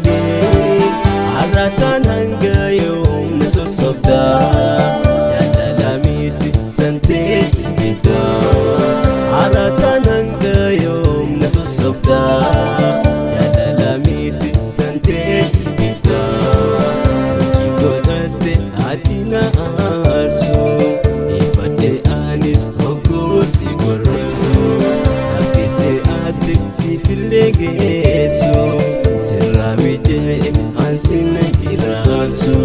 Jaalalli har'ataan hanga yoomna sossobda jaalala miti tanteeti bidda har'ataan hanga yoomna sossobda jaalala miti tanteeti bidda hojii godhatte ati na aarsu ifadhe anis hogguu si gorrisu affeesee ati siifillee geessu sirraa mijee ansin hiraarsu.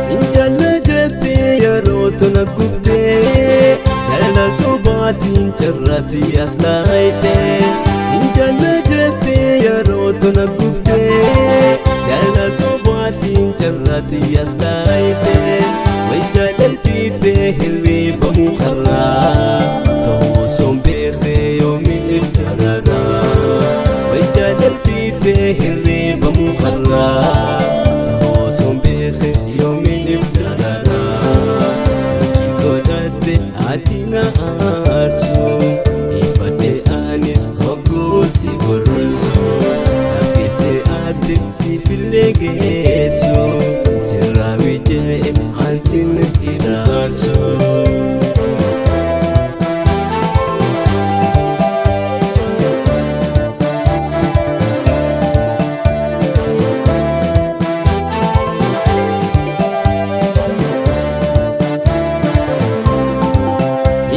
Sinjalla jettee yeroo tona gubdee jaalala sobaatiin carraatti as laayitee. Sinjalla jettee yeroo tona gubdee jaalala sobaatiin carraatti as laayitee. Way jaalaltiitee hirriibamuu har'aa ta'uu osoo hin beekne yoomiin dararaa. Way jaalaltiitee hirriibamuu har'aa ta'uu osoo hin beekne yoomiin dararaa. Hojii godhatte ati na aarsu ifadhe anis hogguu si gorrisu affeesee ati siifillee geessu sirraa mijee ansin hiraarsu.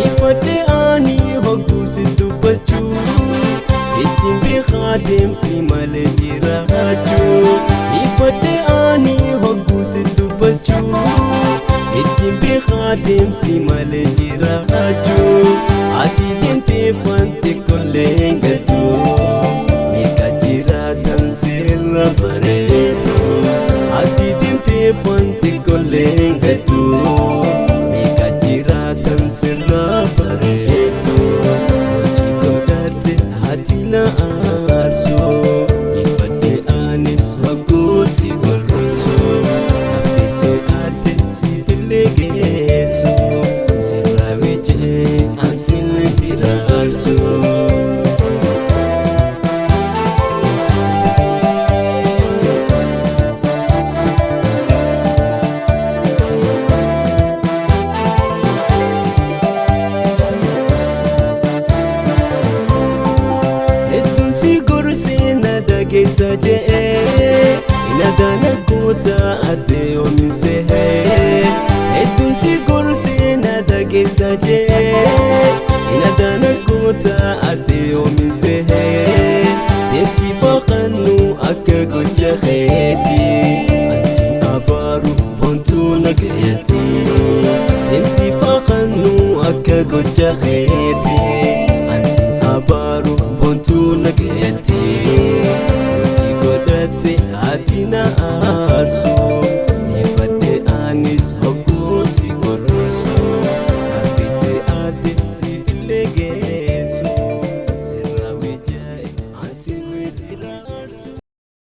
Ifadhe ani hogguu si dubbachuu ittiin beekaa deemsi malee jiraachuu. Ifadhe ani hogguu si dubbachuu ittiin beekaa deemsi malee jiraachuu. Ati deemtee fante kollee gaddu meeqa jiraatan sirra bareedu. Ati deemtee fante kollee gaddu meeqa jiraatan sirra bareedu. Hojii godhatte ati na aarsu ifadhe anis hogguu si gorrisu affeesee ati siifillee geessu sirraa mijee ansin hiraarsu. Hedduun si gorsee na dhageessa je'ee inaadaan goota addee oomisee. Hedduun si gorsee na dhageessa je'ee inaadaan goota addee oomisee. Deemsi faqannu akka gocha keeti ansi abaaru boontuu na gayyatti. Deemsi faqannu akka gocha keeti ansi abaaru boontuu na gayyatti. Hojii godhatte ati na aarsu